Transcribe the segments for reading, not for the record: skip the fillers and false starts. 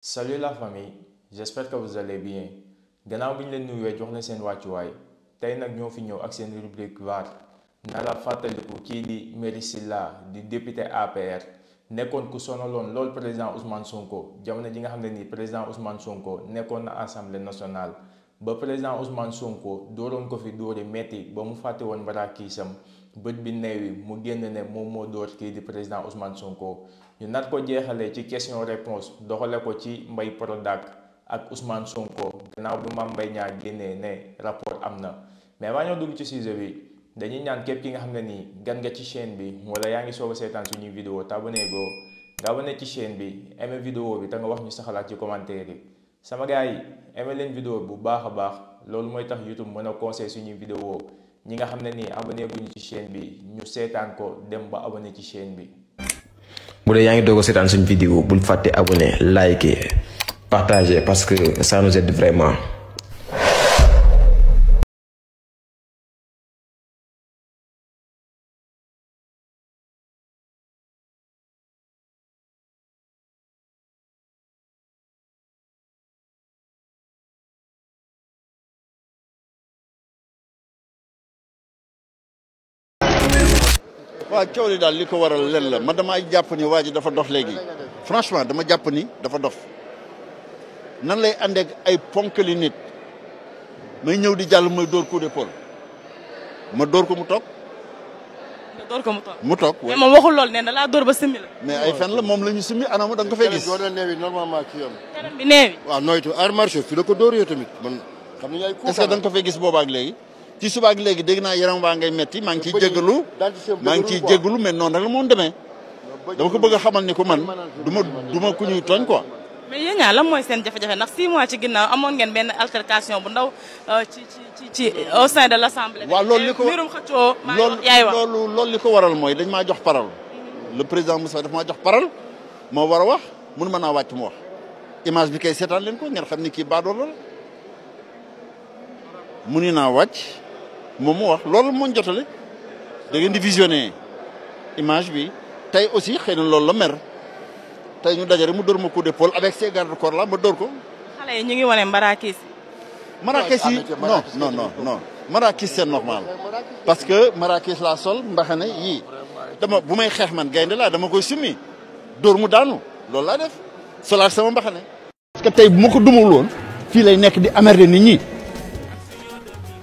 Salut la famille, j'espère que vous allez bien. Gannaaw bi ñu leen nuyuwee jox na seen wàccuwaay tey nag ñoo fi ñëw ak seen rubrique VAR nara fàttaliku kii di Merry Sylla di député APR nekkoon ku sonaloon lool président Ousmane Sonko jamono ji nga xam ne nii président Ousmane Sonko nekkoon na assemblée nationale ba président Ousmane Sonko dooroon ko fi dóori metti ba mu fàtte woon baraakiisam bët bi neewi mu génn ne moom moo dóor kii di président Ousmane Sonko ñu nat ko jeexalee ci question réponse doxale ko ci Mbaye Prodac ak Ousmane Sonko gannaaw bi Mame Mbaye Niang génnee ne rapport am na mais waa ñoo dugg ci sujet bi dañuy ñaan képp ki nga xam ne nii gan nga ci chaîne bi wala yaa ngi soog a seetaan suñuy vidéo te abonné goo nga abonné ci chaîne bi aimé vidéo bi te nga wax ñu sa xalaat ci commentaire yi sama gars yi aimé leen vidéo bu baax a baax loolu mooy tax YouTube mën a conseil suñuy vidéo ñi nga xam ne nii abonné guñu ci chaîne bi ñu seetaan ko dem ba abonné ci chaîne bi. bu dee yaa ngi doog a seetaan suñu vidéo bul fàtte abonné liker partager parce que ça nous aide vraiment. waaw coow li daal li ko waral len la man damaa jàpp ni waa ji dafa dof léegi franchement dama jàpp ni dafa dof nan lay àndeek ay ponkali nit may ñëw di jàll mooy dóor coup d'épaule ma dóor ko mu toog. nga dóor ko mu toog mu toog. mais moom waxul lool nee na laa dóor ba simmi la. mais ay fen la moom la ñu simmi anamu da nga ko fay gis. doon na neewi normalement kii am. kanam bi neewi. waaw nooytu ar marché fi la ko dóor yoo tamit man xam nañu ay coups. est-ce que da nga ko fay gis boobaak léegi. ci suba ak léegi dégg naa yaram waa ngay metti maa ngi ciy jégalu mais noonu rek la moom demee dama ko bëgg a xamal ni ko man du ma ku ñuy tooñ quoi. mais yéen ñaa lan mooy seen jafe-jafe ndax 6 mois ci ginnaaw amoon ngeen benn altercation bu ndaw ci au sein de l'Assemblée. waaw loolu li ko mbirum xëccoo yaay wax loolu li ko waral mooy dañ maa jox parole. le président Moussa dafa maa jox parole moo war a wax mun mën naa wàcc mu wax image bi kay seetaan leen ko ngeen xam ni kii baadoolo la muni naa wàcc moom mu wax loolu moo ñu jotale da ngeen di visionner image bi tey aussi xëy na loolu la mer tey ñu dajale mu dóor ma coup d'épaule avec ses gardes corps là ma dóor ko. xale yi ñu ngi wane mbarakis. Marakis yi non Marakis c'est normal parce que Marakis laa sol mbaxane yii dama bu may xeex man gaynde laa dama koy summi dóor mu daanu loolu laa def solaat sama mbaxane. parce que tey bu ma ko dumul woon fii lay nekk di emmerder nit ñi.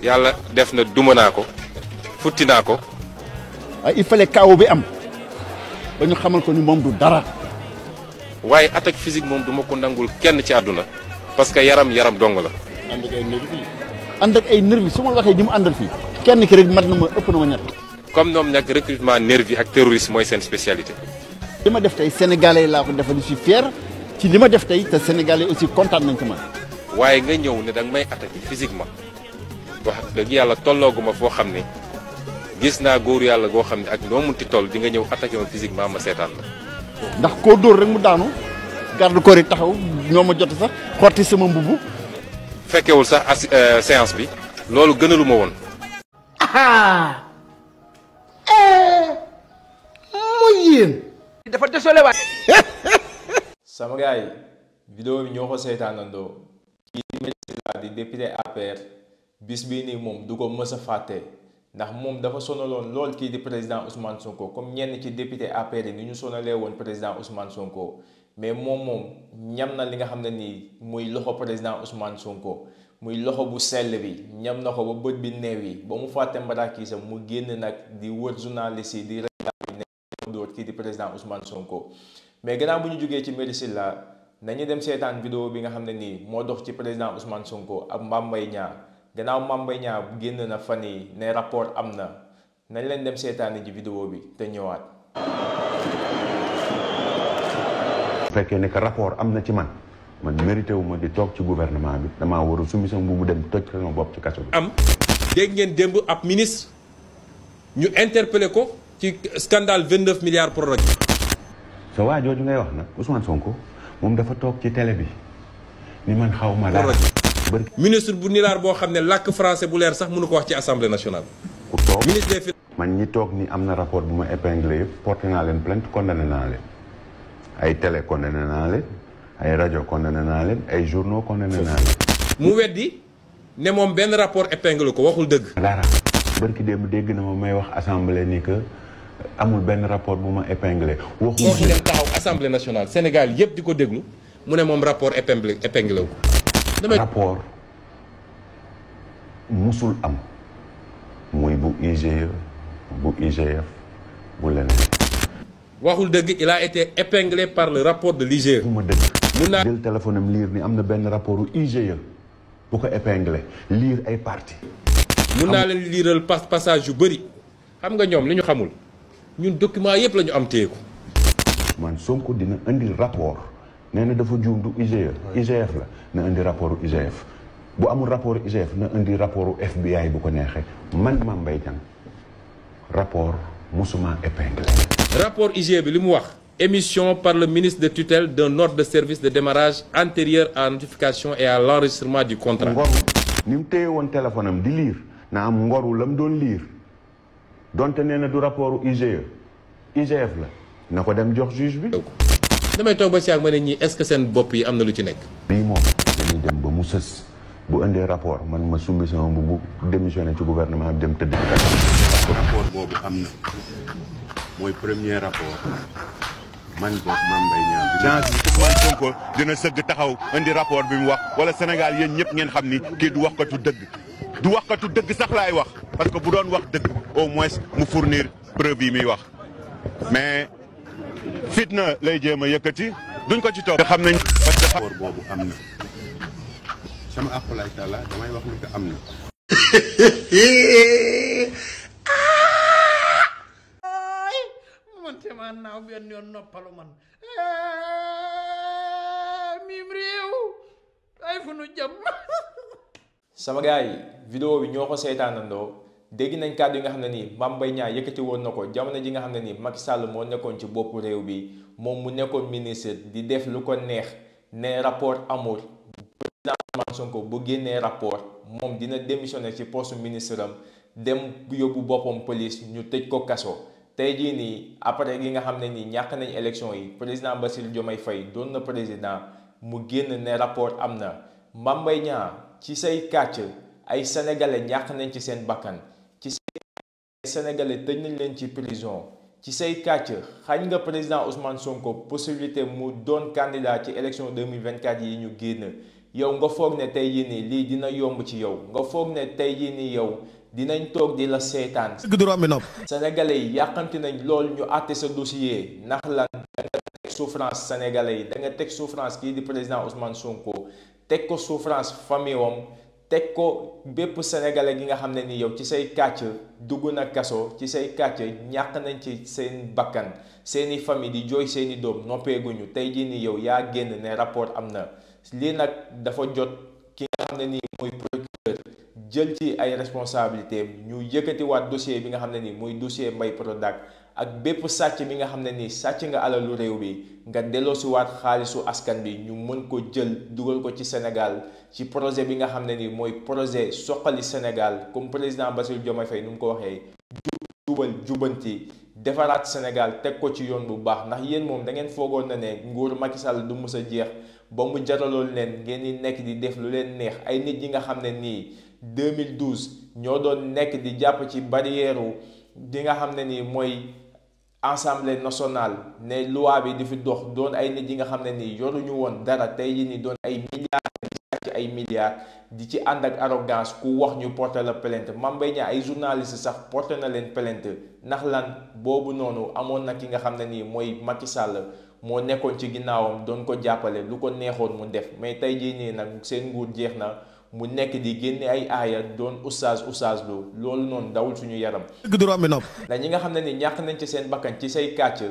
yàlla def na duma naa ko futti naa ko. waaye il fallait kaw bi am ba ñu xamal ko ni moom du dara. waaye attaque physique moom duma ko nangul kenn ci àdduna parce que yaram dong la. ànd ak ay nervi su ma waxee ñi mu àndal fii kenn ki rek mat na ma ëpp na ma ñett. comme ñoom nag recrutement nervi ak terroriste mooy seen spécialité. li ma def tey sénégalais laa ko defal je suis fier ci li ma def tey te sénégalais aussi kontaan nañ ci man. waaye nga ñëw ne danga may attaqué physiquement wax dëgg yàlla tollooguma foo xam ne gis naa góoru yàlla goo xam ne ak noo munti toll di nga ñëw attaqué ma physiquement ma seetaan la. ndax koo dóor rek mu daanu garde corps yi taxaw ñoo ma jot sax xotti sama mbubu. fekkewul sax séance bi loolu gënalu ma woon. mooy yéen. dafa désolé waay. sama gars yi vidéo bi ñoo ko seetaanandoo kii di Merry Sylla di député APR bis bii nii moom du ko mës a fàtte ndax moom dafa sonaloon lool kii di président Ousmane Sonko comme ñenn ci député APR yi ni ñu sonalee woon président Ousmane Sonko mais moom ñam na li nga xam ne nii muy loxo président Ousmane Sonko muy loxo bu sell bi ñam na ko ba bët bi neew yi ba mu fàtte mbarakiisam mu génn nag di wër journaliste yi di réglage ne dóor kii di président Ousmane Sonko mais gannaaw bu ñu jógee ci Merry Sylla nañu dem seetaan vidéo bi nga xam ne nii moo dox ci président Ousmane Sonko ak Mame Mbaye Niang gannaaw Mame Mbaye Niang génn na fan yi ne rapport am na nañ leen dem seetaani ji vidéo bi te ñëwaat. bu fekkee ne que rapport am na ci man mérité wu ma di toog ci gouvernement bi damaa war a summi sama bu dem toj sama bopp ci kaso bi. am dégg ngeen démb ab ministre ñu interpellé ko ci scandale 29 milliards prorogé. sa waa jooju ngay wax nag Ousmane Sonko moom dafa toog ci télé bi ni man xaw ma dara. ministre bu nilaar boo xam ne làkk français bu leer sax mënu ko wax ci assemblée nationale. ku toog ministre des finances. man ñi toog ni am na rapport bu ma épinglé yëpp porté naa leen plainte condamné naa leen ay télé condamné naa leen ay rajo condamné naa leen ay journaux condamné naa leen. mu weddi ne moom benn rapport épingle ko waxul dëgg. dara barki démb dégg na ma may wax assemblée ni que amul benn rapport bu ma épinglé. waxul kooku dem taxaw assemblée nationale Sénégal yépp di ko déglu mu ne moom rapport épinglé ko. rapport musul am muy bu IGE bu IGF bu leneen. waxul dëgg il a été épinglé par le rapport de l'IGE. bu ma dëgg. mun naa jël téléphone am lire ni am na benn rapport u IGE bu ko épinglé lire ay parties. mun naa leen liiral passage yu bëri xam nga ñoom li ñu xamul ñun document yëpp la ñu am téye ko. man Sonko dina indi rapport nee na dafa juum du IGE IGF la na indi rapport IGF bu amul rapport IGF na indi rapport FBI bu ko neexee man Mame Mbaye Niang rapport musuma épinglé. rapport IGE bi li mu wax émission par le ministre de tutelle d'un ordre de service de démarrage antérieur à la notification et à l'enregistrement du contrat. ngoru ni mu téye woon téléphone am di lire na am ngoru la mu doon lire donte nee na du rapport IGE IGF la na ko dem jox juge bi. damay toog ba si ak ma ne ñii est-ce que seen bopp yi am na lu ci nekk. bii moom dañuy dem ba mu sës bu indee rapport man ma summi sama bu démissionné ci gouvernement bi dem tëdd ci kanam. parce que rapport boobu am na mooy premier rapport man boog Mame Mbaye Niang. chance bi Ousmane Sonko dina sëgg taxaw indi rapport bi mu wax wala Sénégal yéen ñëpp ngeen xam ni kii du waxkatu dëgg du waxkatu dëgg sax laay wax parce que bu doon wax dëgg au moins mu fournir preuve yi muy wax mais. fitna lay jéem a yëkkati duñ ko ci toog. xam nañ parce que rapport boobu am na sama àqulaay taala damay wax ni que am na. man te maa naaw benn yoon noppalu man mim réew ay fu nu jëm. sama gars yi vidéo bi ñoo ko seetaanandoo dégg nañ kàddu yi nga xam ne nii Mame Mbaye Niang yëkkati woon na ko jamono ji nga xam ne nii Macky Sall moo nekkoon ci boppu réew bi moom mu nekkoon ministre di def lu ko neex ne rapport amul président Ousmane Sonko bu génnee rapport moom dina démissionner ci poste ministre am dem yóbbu boppam police ñu tëj ko kaso. tey jii nii après gi nga xam ne nii ñàkk nañ élection yi président Bassirou Diomaye Faye doon na président mu génn ne rapport am na Mame Mbaye Niang ci say kàcc ay sénégalais ñàkk nañ ci seen bakkan. ci say sénégalais tëj nañ leen ci prison ci say kàcc xañ nga président Ousmane Sonko possibilité mu doon candidat ci élection 2024 yi ñu génn yow nga foog ne tey jii nii lii dina yomb ci yow nga foog ne tey jii nii yow dinañ toog di la seetaan. sénégalais yi yàqamti nañ lool ñu àtte sa dossier ndax lan da nga teg souffrance sénégalais yi da nga teg souffrance kii di président Ousmane Sonko teg ko souffrance famille wam teg ko bépp sénégalais gi nga xam ne ni yow ci say kàcc dugg na kaso ci say kàcc ñàkk nañ ci seen bakkan seeni famille di jooy seeni doom noppeeguñu tey jii nii yow yaa génn ne rapport am na lii nag dafa jot ki nga xam ne nii mooy procureur jël ci ay responsabilités ñu yëkkatiwaat dossier bi nga xam ne nii mooy dossier Mbaye Prodac ak bépp sàcc bi nga xam ne nii sàcc nga alalu réew bi nga delloosiwaat xaalisu askan bi ñu mën ko jël dugal ko ci Sénégal ci projet bi nga xam ne nii mooy projet soqali Sénégal comme président Bassirou Diomaye Faye nu mu ko waxee jubal jubanti defaraat Sénégal teg ko ci yoon bu baax ndax yéen moom da ngeen foogoon na ne nguuru Macky Sall du mës a jeex ba mu jaraloon leen ngeen di nekk di def lu leen neex ay nit yi nga xam ne nii 2012 ñoo doon nekk di jàpp ci barrière di nga xam ne nii mooy Assemblée nationale ne loi bi di fi dox doon ay nit yi nga xam ne nii yoruñu woon dara tey jii nii doon ay milliards di sàcc ay milliards di ci ànd ak arrogance ku wax ñu porté la plainte Mame Mbaye Niang ay journaliste sax porté na leen plainte ndax lan boobu noonu amoon na ki nga xam ne nii mooy Macky Sall moo nekkoon ci ginnaawam doon ko jàppale lu ko neexoon mu def mais tey jii nii nag seen nguur jeex na mu nekk di génne ay aaya doon oustaz lu loolu noonu dawul suñu yaram. ndax ñi nga xam ne ni ñàkk nañ ci seen bakkan ci say kàcc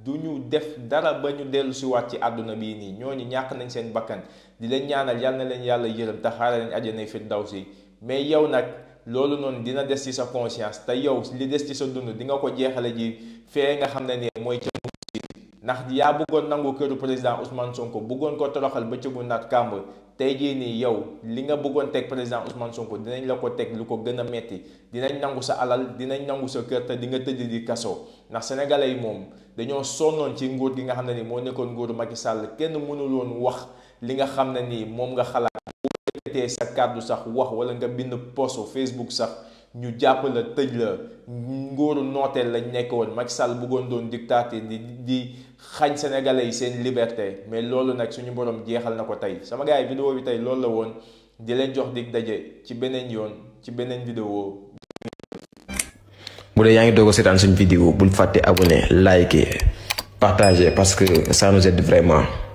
du ñu def dara ba ñu dellu si waat ci àdduna bii nii ñooñu ñàkk nañ seen bakkan di leen ñaanal yal na leen yàlla yërëm te xaaral leen àjjana firdawsi mais yow nag loolu noonu dina des ci sa conscience te yow li des ci sa dund di nga ko jeexale ji fee nga xam ne ni mooy ca ndax yaa bëggoon nangu këru président Ousmane Sonko bëggoon ko toroxal ba cëgu naat kàmb tey jii nii yow li nga bëggoon teg président Ousmane Sonko dinañ la ko teg lu ko gën a metti dinañ nangu sa alal dinañ nangu sa kër te di nga tëdd di kaso ndax sénégalais yi moom dañoo sonnoon ci nguur gi nga xam ne ni moo nekkoon nguuru Macky Sall kenn mënul woon wax li nga xam ne nii moom nga xalaat boo yëkkatee sa kàddu sax wax wala nga bind post Facebook sax ñu jàpp la tëj la nguuru nooteel lañ nekk woon Macky Sall bëggoon doon dictateur di xañ sénégalais yi seen liberté mais loolu nag suñu borom jeexal na ko tey sama gars yi vidéo bi tey loolu la woon di leen jox dig daje ci beneen yoon ci beneen vidéo. bu dee yaa ngi doog a seetaan suñu vidéo bul fàtte abonné liker partager parce que ça nous aide vraiment.